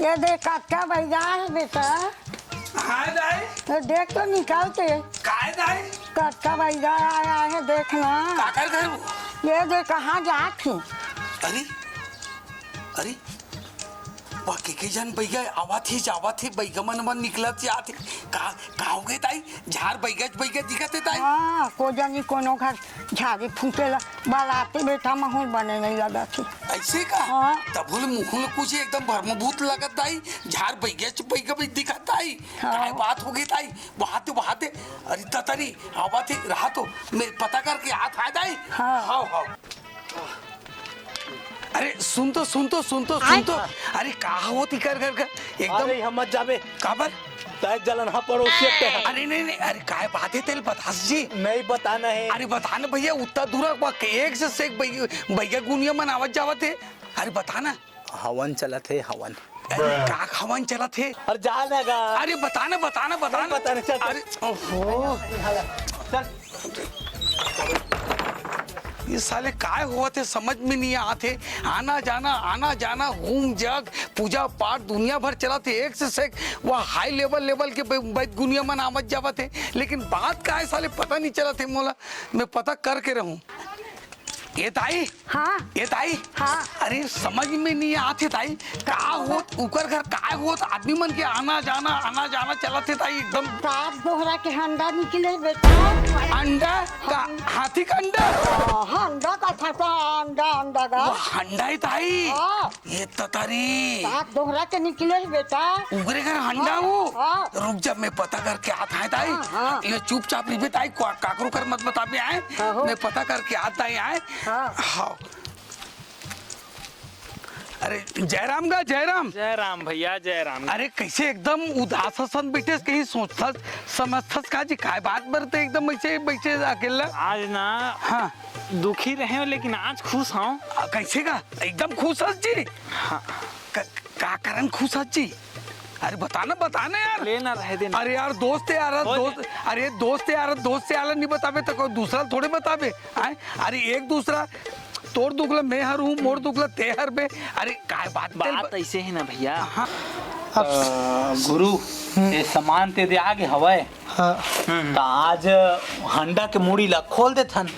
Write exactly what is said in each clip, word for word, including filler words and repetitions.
ये देख, कतका बइगा हे बेटा। हाँ दाई। ये देख तो निकल के। काय दाई? कतका बइगा आय हे, देख ना। काकर घर वो? ये देख, कहाँ जात हे। अरे, अरे, वाह, के के झन बइगा आवत हे, जावत हे, बइगा मन मन निकलत जात हे। का, का होगे दाई? झार बइगाच बइगा दिखत हे दाई। हाँ, को जनी कोनो घर झारी फूँके ला बलाते बेटा, महूँ बने नइ लगत हे। अइसे का? हाँ। तभो ले मुँह ले कुछ एकदम भरमभूत लगत दाई, झार बइगाच बइगा बइगा दिखत दाई। हाँ। काय बात होगे दाई? वहाँ ते, वहाँ ते, अरे ततरी, आवत हे, रहा तो, मैं पता करके आत हँव दाई। हाँ। हाव, हाव। अरे सुन तो, सुन तो, सुन तो, सुन तो। अरे का होत इकर घर का? एकदम अरे, हम मत जाबे। काबर? तय जलन हा पड़ोसी ते हा। अरे नहीं, नहीं, अरे काय बात हे तेल बतास जी? नहीं बताना हे। अरे बता ना भइया, उत्ता दूरा बा, एक से एक बइ-, बइगा गुनिया मन आवत जावत हे। अरे बता ना। हवन चलत हे, हवन। अरे का हवन चलत हे? अरे जा ना गा। अरे बता ना, बता ना, बता नहीं ना। बता ना, चल, चल। अरे ओहो। चल। ये साले काय होवत हे, समझ में नहीं आत हे। आना जाना, आना जाना, हूम जग, पूजा पाठ, दुनिया भर चलत हे, एक से एक। वह high level, level के बै-, बैद गुनिया मन आवत जावत हे, लेकिन बात का हे साले, पता नहीं चलत हे मोला। मैं पता करके रहूं। ए दाई, हाँ। ए दाई, हाँ। अरे समझ में नहीं आत हे दाई, का होत, उकर घर काय होत, आदमी मन के आना जाना, आना जाना चलत हे दाई एकदम। सात दोहरा के हंडा निकले बेटा। अंडा? का हाथी का अंडा? हाँ, हंडा का था, का अंडा, अंडा का। वो हंडा हे दाई। हाँ। ये ततारी। सात दोहरा के निकले हे बेटा। उगरे घर हंडा हाँ, वो। हाँ। रुक जा, मैं पता करके आत हँव दाई। हाँ, हाँ। ये चुपचाप रहिबे दाई, का-, काकरो कर मत बताबे आय। हाँ, हो। मैं पता करके आत हँव आय। हाँ। हाँ। अरे जयराम गा, जयराम। जयराम भइया, जयराम। अरे कइसे एकदम उदास असन बइठे हस, कहीं सोचथस समझथस का जी, काय बात बर ते एकदम अइसे बइठे अकेल्ला? आज ना हाँ। दुखी रहे हँव, लेकिन आज खुश हँव। आ, कइसे का? एकदम खुश हस जी? हाँ। क-, का कारण खुश हस जी? अरे बता ना, बता ना यार। ले ना, रहे दे ना। अरे यार, दोस्त यार, हो दोस्त, अरे दोस्त यार, दोस्त यार नहीं बताबे त कोई दूसरा थोड़े बताबे। आय? अरे एक दूसरा, तोर दुख ला मैं हरहूँ, मोर दुख ला ते हरबे। अरे काय बात, बात अइसे हे ना भइया। हाँ। अब अ, गुरु, हम्म। ये सामान ते दे आगे हवय। हाँ। त आज हंडा के मुड़ी ला खोल देथन।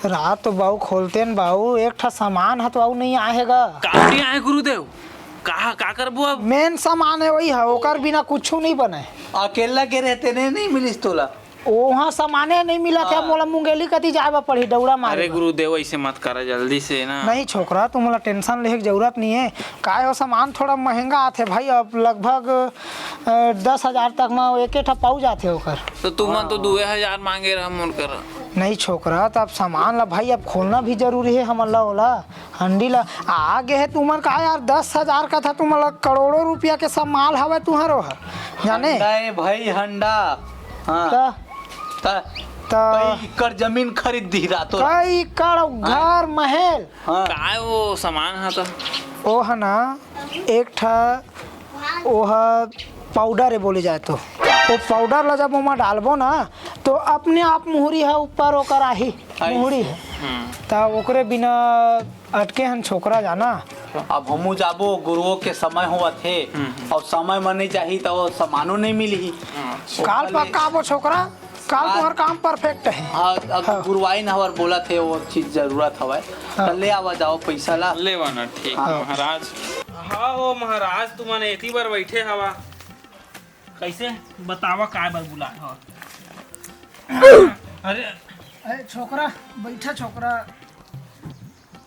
रात तो बाऊ खोलतेन बाऊ, एक ठा सामान ह तो अउ नहीं आए हे गा। का नहीं आए गुरुदेव? का, का करबो अब? Main सामान हे वही ह, ओकर बिना कुछु नहीं बने। अकेल्ला गे रहे तेने नहीं मिलिस तोला। ओहाँ सामाने नहीं मिलत हे, हाँ। मोला मुंगेली कती जाए बर पड़ही, डौड़ा मारे अरे बर। गुरुदेव, अइसे मत करा जल्दी से ना। नहीं छोकरा, तू मोला tension लेहे के जरूरत नहीं हे। काय हो, सामान थोड़ा महंगा आथे भाई, अब लगभग, अ, दस हजार तक म एके ठा pouch आथे ओकर। त तुमन तो दुए हजार मांगे रहा मोर करा। नहीं छोकरा, त अब सामान ला भाई अब खोलना भी जरूरी हे हमन ला, ओला हंडी ला। आगे हे तुमन का यार, दस हजार कथा, तुमन ला करोड़ों रुपया के सब माल हवय तुहर ओहर, जाने? हंडा ए भाई, हंडा। हाँ। त, त, त कई एकड़ जमीन खरीद दिही रातों रात। कई एकड़ घर महल। हाँ। काय वो सामान ह त? ओ ह ना, एक ठा, ओ ह powder हे बोले जाए तो। वो powder ला जब ओमा डालबो ना, तो अपने आप मुहरी ह ऊपर ओकर आही, आही। मुहरी ह। हम्म। त ओकरे बिना अटके हन छोकरा जाना। अब हमू जाबो, गुरुओं के समय होवत हे, हम्म। अउ समय म नहीं जाही त वो सामानो नहीं मिलही। हाँ। काल पक्का आबो छोकरा, काल आज तुहर काम perfect हे। हाँ, अब हाँ। गुरुवाइन हवर बोलत हे, वो चीज जरूरत हवय। हाँ। त ले आवा जाओ पैसा ला। लेवा ना, ठीक हाँ। महाराज। हाँ हो महाराज, तुमन एती बर बैठे हवा। कैसे बतावा, काय बर बुलाए हवा? अरे अरे छोकरा, बैठा छोकरा।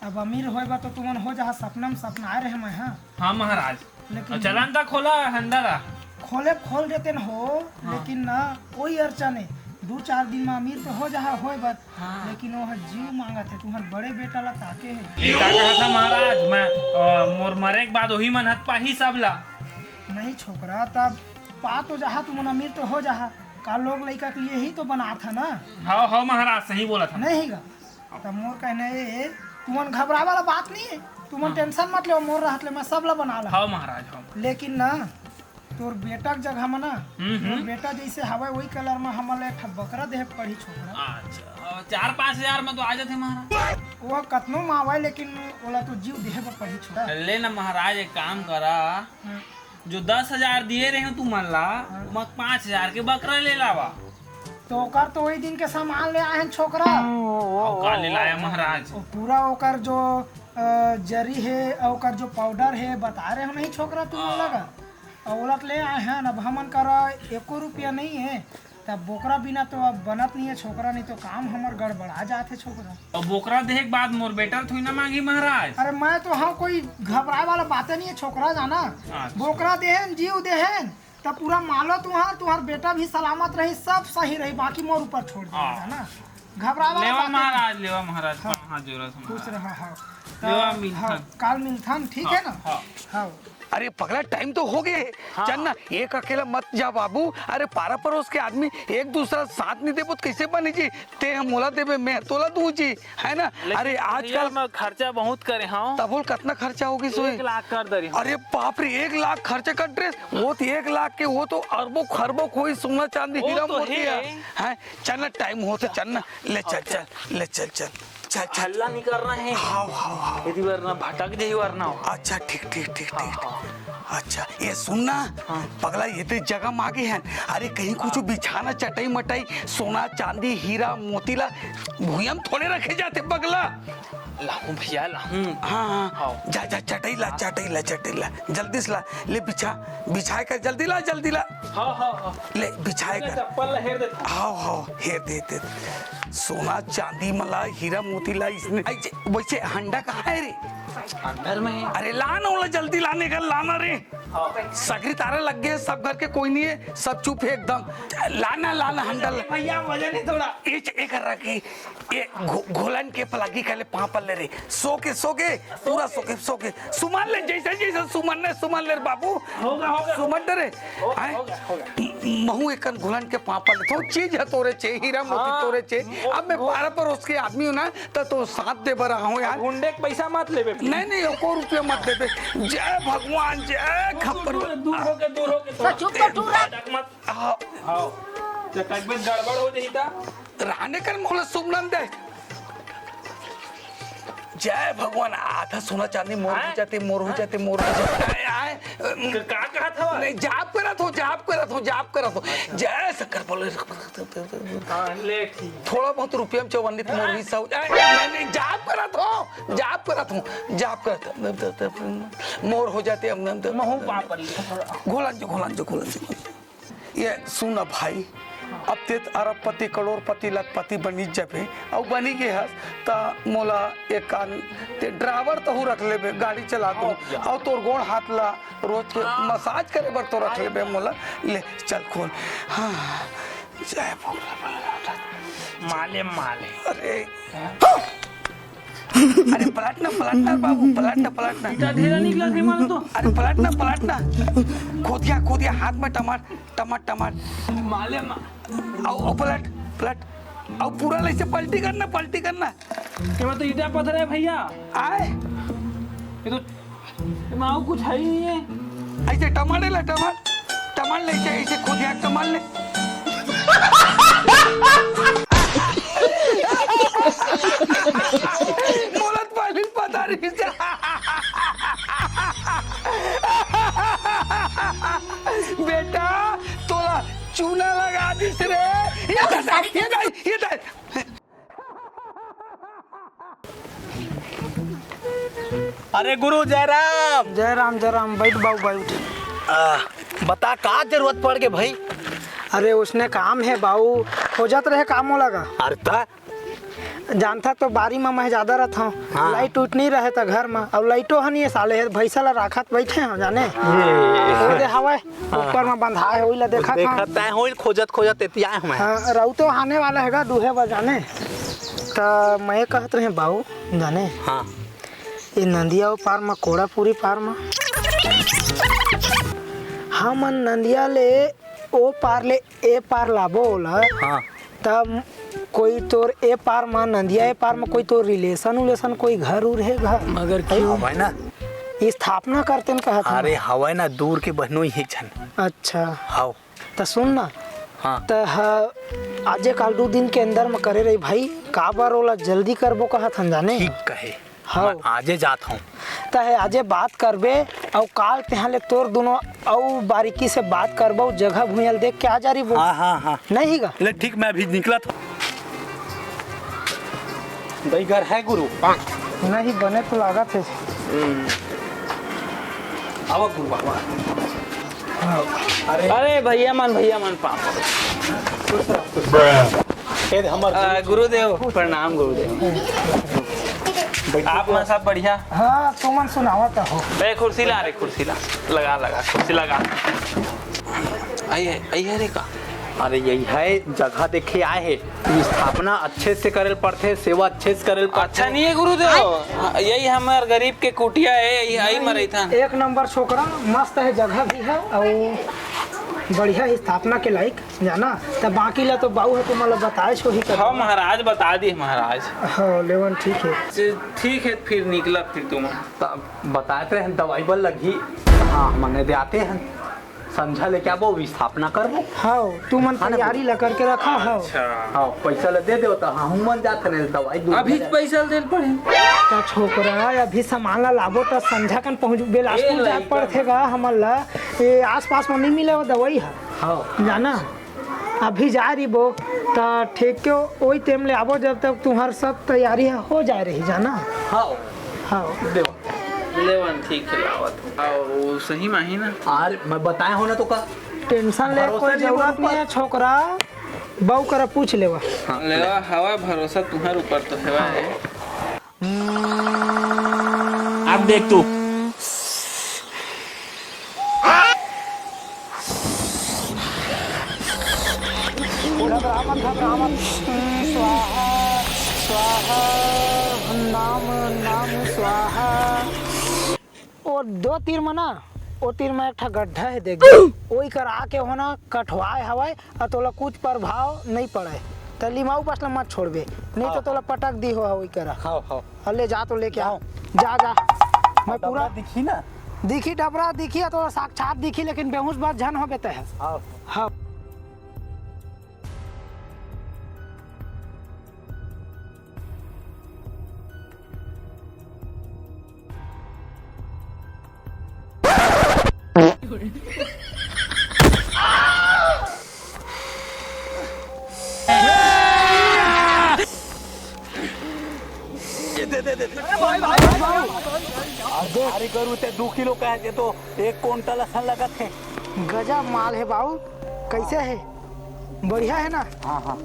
अब अमीर होए बा तो तुमन हो जहा, सपना में सपना आए रहे मैं, हाँ। हाँ महाराज। लेकिन अब चलन त खोला हंडा ला। खोले खोल देते न हो, हाँ। लेकिन ना कोई अर्चा नहीं। दू चार दिन में अमीर तो हो जहा होए बा, हाँ। लेकिन वो ह जीव मांगत हे, तुहर बड़े बेटा ला ताके हे। ये का कहत ह महाराज, मैं, अ, मोर मरे के बाद वही मन हथ पाही सब ला। नहीं छोकरा, तब पा तो जहा, तुमन अमीर तो हो जहा, का लोग लइका के लिए ही तो बनात ह ना। हाँ, हाँ महाराज, सही बोलत ह। नहीं गा। त मोर कहना ये, तुमन घबराए वाला बात नहीं है, तुमन हाँ। Tension मत लेवा, मोर रहत ले मैं सब ला बना ला। हाँ महाराज, हाँ। लेकिन ना, तोर बेटा के जगह म ना, हम्म, तोर हम्म। बेटा जइसे हवय, वही colour म हमन ला एक ठा बकरा देहे पड़ही छोकरा। अच्छा, अ, चार पाँच हजार म तो आ जाथे महाराज। वो कतनो म आवय, लेकिन ओला तो जीव देहे बर पड़ही छोकरा। ले ना महाराज, एक काम करा, हाँ। जो दस हजार दिए रहे हो तुमन ला, हाँ। ओमा पाँच हजार के बकरा ले लावा। तो ओकर तो वही दिन के सामान ले आए हैं छोकरा। अउ का ले लाया महाराज? वो पूरा ओकर जो, अ, जरी हे, अउ ओकर जो powder हे, बता रहे हो नहीं छोकरा तुमन ला गा? अउ ओला तो ले आए हैं, अब हमन करा एको रुपया नहीं है, तब बोकरा बिना तो अब बनत नहीं है छोकरा, नहीं तो काम हमर गड़बड़ा जात है छोकरा। अउ बोकरा देहे के बाद मोर बेटा थोड़ी ना मांगी महाराज। अरे मैं तो हाँ, कोई घबराए वाला बातें नहीं है छोकरा, जाना। अच्छा। बोकरा देहेन, जीव देहेन, तब पूरा मालो तुहार, तुहार बेटा भी सलामत रही, सब सही रही, बाकी मोर ऊपर छोड़ दे, हाँ। जाना। घबराए वाला लेवा बातें नहीं। महाराज, लेवा महाराज, हाँ। हाथ जोरा से खुश महाराज। रहा, हाँ। लेवा तब, मिलथन। हाँ, काल मिलथन, ठीक हाँ, है ना? हाँ। हाँ। अरे पगला, time तो हो गए। हाँ। चल ना, एक अकेला मत जा बाबू। अरे पारा परोस के आदमी एक दूसरा साथ नहीं देबो तो कैसे बने जी? ते हम मोला देबे, मैं तोला दूं जी, है ना? लेकिन अरे भैया, आजकल मैं खर्चा बहुत करे हूँ। तब बोल, कितना खर्चा होगी सोए? एक लाख कर दे रही हूँ। अरे बाप रे, एक लाख खर्चा कर dress, वो तो एक लाख के, वो तो अरबों खरबों कोई सोना चांदी वो हीरा तो मोती है। है। हैं? चल ना, time होते, चल ना, ले चल, चल, ले चल, चल, चल, चल। हल्ला नहीं करना है। हाँ, हाँ, हाँ। यदि वरना भटक जाई वरना। अच्छा, ठीक, ठीक, ठीक, हाँ, ठीक। हाँ। अच्छा, ये सुन ना, हाँ। पगला, ये तो जगह मांगे हैं। अरे, कहीं कुछ बिछाना, चटाई मटाई, सोना, चांदी, हीरा, मोती ला भुइयां में थोड़े रखे जाते, पगला। लाहूं भैया, लाहूं। हाँ, हाँ। हाँ। जा, जा, चटाई ला, चटाई ला, चटाई ला, जल्दी से ला, ले बिछा, बिछाए कर, जल्दी ला, जल्दी ला। हाँ, हाँ, हाँ। ले, बिछाए कर। चप्पल ला हेर देता हूँ। हाँ, हाँ, हेर दे, दे। सोना, चांदी मला, हीरा, मोती ला, इसने, ऐसे, वैसे हंडा कहाँ है रे? अंदर में है। अरे, ला ना, ओला जल्दी लाने का, लाना रे। हाँ। सगरी तारा लग गए, सब घर के कोई नहीं है, सब चुप है एकदम। लाना, लाना, हंडा ला। भैया, वजन है थोड़ा। एक, एक रखी। ए, घो-, घोलन के पलागी कहले पाँव पल्ले रे। सो के, सो के, पूरा सो के, सो के। सुमन ले, जैसे, जैसे सुमन ने, सुमन ले रे बाबू। होगा, होगा। सुमन दे रे। हो-, आय? होगा, होगा। म-, महू एकन घोलन के पाँव पल्ले। तो चीज है तोरे चे, हीरा मोती हाँ। तोरे चे। वो, अब मैं वो पारा परोस के आदमी हूँ ना, तो, तो साथ दे बर रहा हूँ यार। गुंडे के पैसा मत लेबे। नहीं, नहीं, एको रुपया मत देबे। जय भगवान, जय खप्पर। दूर, दूर होके, दूर होके। तो चुप कर, चुप रह। मत हाँ। हाँ। तो कहीं कुछ गड़बड़ हो जाई ता? रहने कर मोला सुमन दे। जय भगवान, आधा सोना चांदी मोर हो हाँ? जाते, मोर हो हाँ? जाते, मोर हो जाते। आय, आय, क-, का कहत हवा? नहीं, जाप करत हो, जाप करत हो, जाप करत हो। जय शंकर बोले। हाँ, ले ठीक। थोड़ा बहुत रुपया में चौवन्नी मोर भी सौ। आय, नहीं, नहीं, जाप करत हो, जाप करत हो, जाप करत हो। मोर हो जाते, हम, हम, महू पाँव परी। घोलन जो, घोलन जो, घोलन जो। ये सुन भाई, अब ते अरबपति, करोड़पति, लखपति बनी जबे, अउ बनी गे हस, त मोला एक कान ते driver तहू रख लेबे, गाड़ी चला दो, हाँ, भैया। अउ तोर गोड़ हाथ ला रोज के हाँ। Massage करे बर तो रख लेबे मोला। ले, चल खोल। हाँ, जय भोले बाबा। माले, माले। अरे, हाँ। अरे पलट ना, पलट ना बाबू, पलट ना, पलट ना। इतना धीरे निकला थे मानो तो। अरे पलट ना, पलट ना। खोदिया, खोदिया, हाथ में टमाट, टमाट, टमाट। माले मा- आओ, आओ, पलट, पलट। आओ, पूरा ऐसे पलटी करना, पलटी करना। ये तो ईटा पत्थर है भैया। आए? ये तो, ये में और कुछ है ही नहीं है। ऐसे टमाटर ला, टमाटर, टमाटर ले, ऐसे, ऐसे खोदिया टमाटर ले। मोला तो पहले पता नहीं था। बेटा, तोला चूना लगा दिस रे। ये दे, ये दे, ये दे। अरे गुरु, जय राम। जय राम, जय राम। बैठ बाऊ, बैठ। आ, बता, का जरूरत पड़ गे भाई? अरे, उसने काम है बाऊ, खोजत रहे काम वाला का। अरे ता? जानथा तो बारी में मैं ज्यादा रहत हूँ, हाँ। Light उइट नहीं रहे था घर में, अउ लाइटो ह नहीं है साले, भैंसा ला राखत बैठे हो जाने। ये। वो दे हवा है, हाँ। ऊपर में बंधा है, वही ला देखत हूँ। देखत है, वही खोजत खोजत एती आए हूँ मैं। हाँ, राउतो आने वाला हैगा, दूहे बजाने। त मैं कहत रहे बाऊ, जाने? हाँ। ये नंदिया ओ पार में, कोड़ापुरी पार में। हमन नंदिया ले ओ पार ले ए पार लाबो ओला। हाँ। तब कोई तोर ए पार में, नंदिया ए पार में कोई तोर relation उलेशन, कोई घर उर हे घर? मगर क्यों? हाँ भाई ना। स्थापना करतेन कहत हन। अरे हवय ना, दूर के बहनोई हे एक झन। अच्छा। हव। त सुन ना। हाँ। त ह-, आजे काल दू दिन के अंदर म करे रही भाई, काबर ओला जल्दी करबो कहत हन जाने। ठीक कहे। हव। मैं आजे जात हूँ। त हे आजे बात करबे, अउ काल तेहा ले तोर दुनो अउ बारीकी से बात करबो, जगह भुइयां ल देख के आ जा रही वो। हाँ, हाँ, हाँ। नहीं ही गा? ले ठीक, मैं अभी निकलत हूँ। दई घर है गुरु? नहीं, बने तो लागत हे। हम्म। आवा गुरु बाबा। अरे। अरे भैया मन, भैया मन, पाँव। खुश रहो, खुश रहो। ए, हमर आ, गुरुदेव, प्रणाम गुरुदेव। आप मन सब बढ़िया? हाँ, तुमन सुनावा त हो। ए, कुर्सी ला रे, कुर्सी ला। लगा, लगा, कुर्सी लगा। आई है, आई है रे का? अरे यही है, जगह देखे आए हे। स्थापना अच्छे से करे ल पड़थे, सेवा अच्छे से करे ल पड़थे। अच्छा नहीं है गुरुदेव, हाँ, यही हमर गरीब के कुटिया है, यही, यही म रहिथन। एक नंबर छोकरा, मस्त है, जगह भी है अउ बढ़िया है स्थापना के लायक, जाना। त बाकी ला तो बाऊ है, तुमन ला बताए छो ही कर। हाँ महाराज, बता दी महाराज। हाँ, लेवन ठीक है। से ठीक है, फिर निकला फिर तुम। त बताए तो हैं, दवाई बर लगही। हाँ, हमन दे आते हैं। संझा लेके आबो, स्थापना करबो। हव, तुमन हाँ ना, तैयारी ला करके रखा हव। अच्छा। हाँ, पैसा ला दे देव त हाँ, हमन जात हन दवाई दूध अभी ले। पैसा दे पड़े। त छोकरा, अभी सामान ला लाबो त संझा कन पहुँच, बिलासपुर ए जाए लइका। पड़थे गा हमन ला। ए आसपास म नहीं मिले वो दवाई ह। हाँ। जाना, अभी जा रही बो, त ठीक के ओई तेम ले आबो जब तक तुम्हार सब तैयारी हो जाए रही, जाना। हाँ। हाँ। देव। लेवन ठीक है, लावत हूँ। हाँ, वो सही माही ना। अरे, मैं बताया हो ना तो का? टेंशन ले, भरोसा कोई नहीं जरूरत ऊपर। नहीं है, छोकरा। बाऊ करा पूछ लेवा। हाँ, लेवा, हवा भरोसा तुम्हारे ऊपर तो हेवा है। अब देख तू। घबरा मत, घबरा मत। स्वाहा, स्वाहा, नाम, नाम स्वाहा। ओ दो तीर म ना, ओ तीर म एक ठा गड्ढा हे, देख। ओई कर आके होना कठवाए हवय, अउ तोला कुछ प्रभाव नहीं पड़े। त लिमाऊ बस ल मत छोड़बे, नहीं तो हाँ। तोला पटक दी हो ओई करा। हाँ, हाँ। अउ ले जा तो लेके आओ। जा, जा। मैं पूरा डबरा दिखी ना? दिखी डबरा, दिखी या तो साक्षात दिखी, लेकिन बेहोश बात झन हो बेते है। हाँ। हाँ। ये दे, दे, दे, दे। अरे भाई, भाई, भाई, भाई। अरे गरु ते दू किलो का है, ये तो एक कुंटल असन लगत है। गजब माल है बाऊ, कैसे है? बढ़िया है ना? हाँ, हाँ।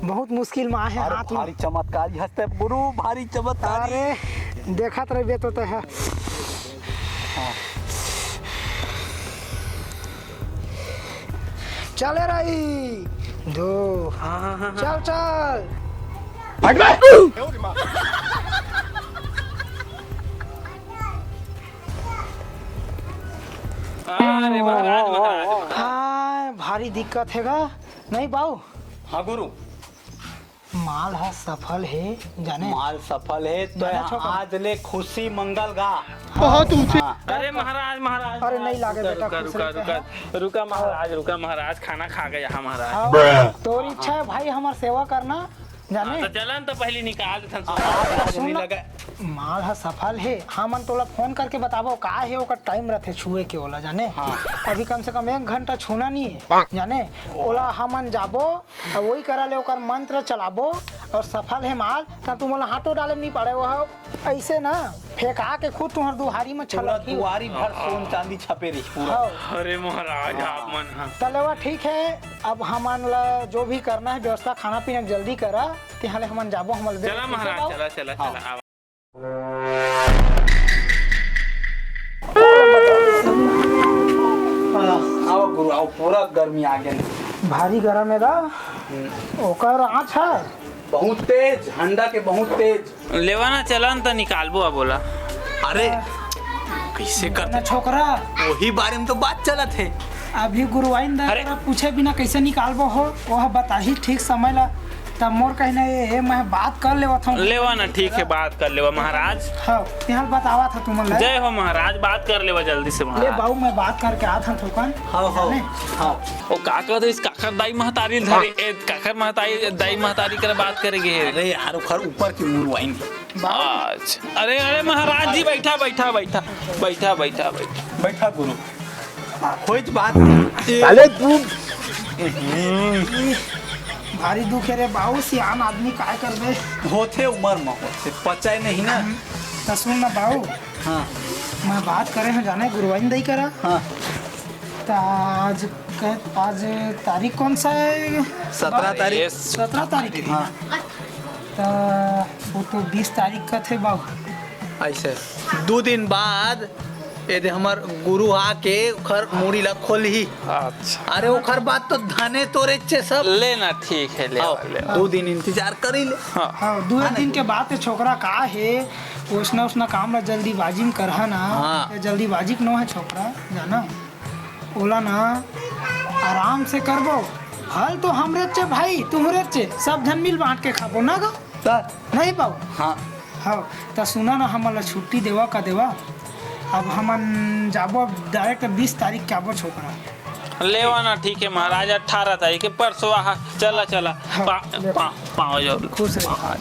बहुत मुश्किल में आए हैं अरे हाथ में। भारी चमत्कारी हस्ते गुरु, भारी चमत्कारी। अरे, देखत रहिबे तो, तो है। हाँ। चले रही। दो। हाँ, हाँ, हाँ, हाँ। चल, चल। अरे महाराज, महाराज। हाँ, भारी दिक्कत है गा। नहीं बाऊ। हाँ गुरु। माल ह सफल हे, जाने। माल सफल हे, तो जाने छोकरा। आज ले खुशी मंगल गा। बहुत ऊंची। हाँ। अरे महाराज, महाराज, अरे नहीं लागे रुका, बेटा, रुका, खुश रुका, रहे। रुका, रुका महाराज, रुका महाराज, खाना खा गया महाराज। हाँ, तोर इच्छा है भाई हमार सेवा करना, जाने। हाँ, तो चलन तो पहले निकाल देथन। हाँ, सुन नहीं ना। लगा। माल ह सफल हे, हमन तोला फोन करके बताबो का हे, ओकर टाइम रथे छुए के ओला, जाने। हाँ। अभी कम से कम एक घंटा छूना नहीं है, जाने। ओला हमन जाबो अब वही करा ले ओकर मंत्र चलाबो अउ सफल हे माल, त तुमन ला हाथों डाले नहीं पड़े। वो ऐसे ना फेंका के खुद तुम्हार दुहारी में पूरा छलक ही। दुआरी भर सोन चांदी छपे रही पूरा। हाँ। अरे महाराज, हाँ। आप मन ह। तलेवा ठीक है, अब हमन ला जो भी करना है व्यवस्था खाना पीना के जल्दी करा, तिहां ले हमन जाबो, हमन चला महाराज, चला, चला, हाँ। चला, आवा। आओ गुरु, आओ, पूरा गर्मी आ गया। भारी गरम है गा। हम्म। ओकर आँच है। बहुत तेज, झंडा के बहुत तेज। लेवा ना चलन त निकालबो अब ओला। अरे, कैसे करते ना छोकरा? वही बारे में तो बात चलत है। अभी गुरुवाइन दा अरे। करा पूछे बिना कैसे निकालबो हो? वह बताही ठीक समय ला। त मोर कहना ये हे, मैं बात कर लेवत हूँ। लेवा ना, ठीक है, बात कर लेवा महाराज। हाँ, तेहल बतावा था तुमन ला। जय हो महाराज, बात कर लेवा जल्दी से ले महाराज। बाबू, मैं बात करके आत हूँ थोकन। हाँ, हाँ, जाने? हाँ। ओ का कहत हस, काखर दाई महतारी धरे, ए, काखर महतारी, दाई महतारी करे बात करे गे हे। अरे यार, ओखर ऊपर के मुरवाइन। बाबू। अच्छा। अरे, अरे महाराज जी, बैठा, बैठा, बैठा, बैठा, बैठा, बैठा। बैठा गुरु। कोई तो बात नहीं। साले तू। भारी दुख हे रे बाऊ, सियान आदमी काय करबे? होथे उमर म होथे, पचाए नहीं ना। त सुन ना बाऊ, हाँ। मैं बात करे हूँ जाने गुरुवाइन दई करा। हाँ। त आज क-, आज तारीख कौन सा है? सत्रह तारीख। सत्रह तारीख है। हाँ। त वो तो बीस तारीख का थे बाऊ। ऐसे दू दिन बाद एदे हमर गुरु आके ओखर मुड़ी ला खोलही। अच्छा। अरे ओखर बाद तो धने तोरे चे सब। ले ना, ठीक है, ले आओ, ले आओ। दू दिन इंतजार करी ले। हाँ। हाँ, दू हाँ, दिन नहीं। के बाद ते छोकरा का हे, ओसना ओसना काम ला जल्दीबाजी में करहा ना। हाँ। ये जल्दीबाजी के नो है छोकरा, जाना। ओला ना आराम से करबो। फल तो हमरे चे भाई, तुहरे चे, सब झन मिल बांट के खाबो ना गो। त नहीं बाऊ। हाँ। हाँ, त सुना ना, हमन ला छुट्टी देवा का देवा। अब हमन जाबो, अब direct बीस तारीख के आबो छोकरा। लेवा ना, ठीक है महाराज, अठारह तारीख के परसों आहा। चला, चला। हाँ, पा-, ले। पा-, पाँव जो। खुश रह।